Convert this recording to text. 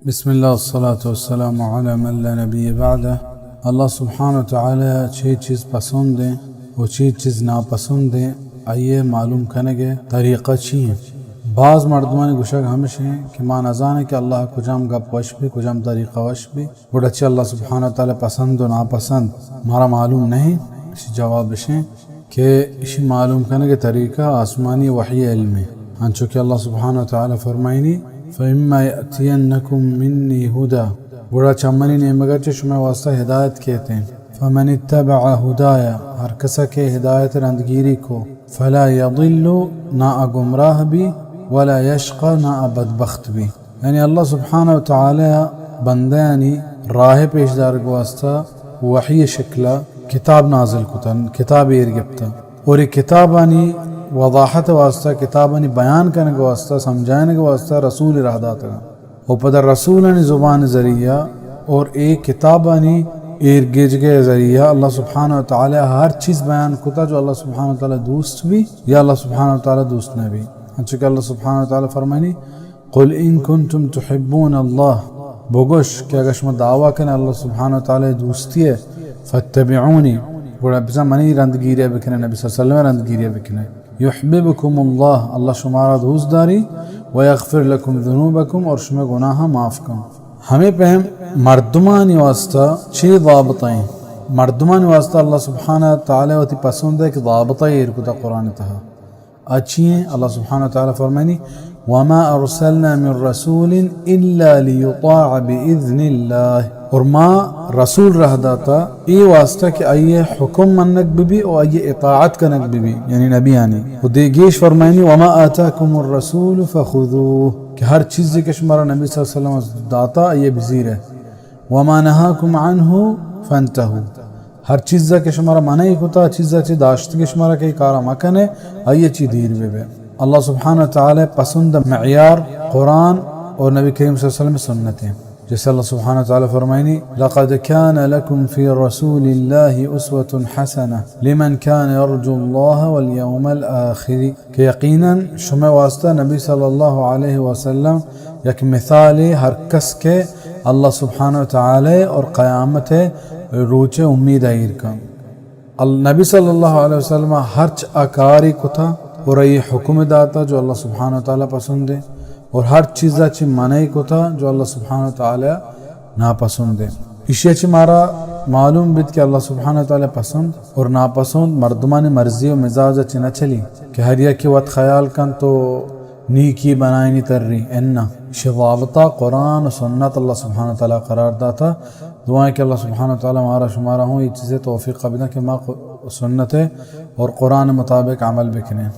بسم اللہ والصلاة والسلام علی من لا نبی بعدہ۔ اللہ سبحانہ و تعالی چے چیز پسند ایں و چے چیز ناپسند ایں، آئی ءِ معلوم کنگ ءِ طریقہ چی ایں؟ باز مردمانی گوشگ ہمش ایں کہ ما نزانیں کہ اللہ ءَ کجام گپ وش بی، کجام طریقہ وش بی، گڑا چہ اللہ سبحانہ و تعالی پسند و ناپسند مارا معلوم نہ ایں۔ اشی جواب اش ایں کہ اشی معلوم کنگ ءِ طریقہ آسمانی وحی ءِ علم ایں۔ انچو کہ اللہ سبحانہ و تعالی فرمائنی، فإما يأتينكم مني هدى، گڑا چہ منی نیمگ ءَ چہ شمئے واسطہ ہدایت کیت ایں۔ فمن اتبع هداي، ہر کسا کہ ہدایت ءِ رندگیری کو، فلا يضل، نہ آ گمراہ بی، ولا يشقى، نہ آ بدبخت بی۔ یعنی اللہ سبحانہ و تعالی بندیانی راہ پیش دارگ واسطہ وحی شکلا کتاب نازل کتن، کتاب ایر گپتا، اور اے کتابانی وضاحت واسطہ، کتابانی بیان کنگ واسطہ، سمجھائنگ واسطہ رسول راہ داتگا۔ و پدا رسولانی زبان ذریعہ اور اے کتابانی ایر گیجگ ذریعہ اللہ سبحانہ و تعالی ہر چیز بیان کتا جو اللہ سبحانہ و تعالی دوست بی یا اللہ سبحانہ و تعالی دوست نہ بی۔ انچو کہ اللہ سبحانہ و تعالی فرمانی، قل إن كنتم تحبون الله، بگوش کہ اگر شما دعویٰ کنے اللہ سبحانہ و تعالی دوستی ءِ، فاتبعوني، گڑا بزاں منی رندگیری بکنے، نبی صلی اللہ علیہ وسلم رندگیری بکنے۔ يحببكم الله، اللہ شمارا دوست داری، ويغفر لكم ذنوبكم، اور شما گناہ معاف کن۔ ہمیں پہم مردمانی واسطہ چے ضابطہ ایں؟ مردمانی واسطہ اللہ سبحانہ و تعالی وتی پسند ءِ کہ ضابطہ ایر کتا قرآن تہا۔ اچی ایں، اللہ سبحانہ و تعالی فرمانی، وما أرسلنا من رسول إلا ليطاع بإذن الله، اور ما رسول راہ داتا اے واسطہ کہ آئی ءِ حکم منگ ببی و آئی ءِ اطاعت کنگ ببی، یعنی نبیانی۔ و دے گیش فرمائنی، وما آتاكم الرسول فخذوه، کہ ہر چیزے کہ شمارا نبی صلی اللہ علیہ وسلم داتا، آئی ءَ بزیرے۔ وما نهاكم عنه فانتهوا، ہر چیزا کہ شمارا منع کتا، چیزا چی داشتگی شمارا کہ اے کارا مکنے، آئی چی دیر ببے۔ اللہ سبحانہ و تعالی پسند معیار قرآن اور نبی کریم صلی اللہ علیہ وسلم سنت ایں۔ جیسے اللہ سبحانہ و تعالی فرمائنی، لقد كان لكم في رسول الله أسوة حسنة لمن كان يرجو الله واليوم الآخر، کہ یقیناً شمئے واسطہ نبی صلی اللہ علیہ وسلم یک مثالے، ہر کس کہ اللہ سبحانہ و تعالی اور قیامت ءِ روچ ءِ امید ایر کن۔ ال-، نبی صلی اللہ علیہ وسلم ہرچ آ کاری کتا اور آئی حکم داتا جو اللہ سبحانہ و تعالی پسند ایں، اور ہر چیزا چی منع کتا جو اللہ سبحانہ و تعالی ناپسند ایں۔ ایشی چی مارا معلوم بیت کہ اللہ سبحانہ و تعالی پسند اور ناپسند مردمانی مرضی و مزاج چی نہ چلی کہ ہر یکے وت خیال کن تو نیکی بنائینی تری، اناں۔ ایشی ضابطہ قرآن و سنت اللہ سبحانہ و تعالی قرار داتا۔ دعا ایں کہ اللہ سبحانہ و تعالی مارا شمارا ہوں اے چیزے توفیق بدن کہ ما ق-، سنت اور قرآن مطابق عمل بکنیں۔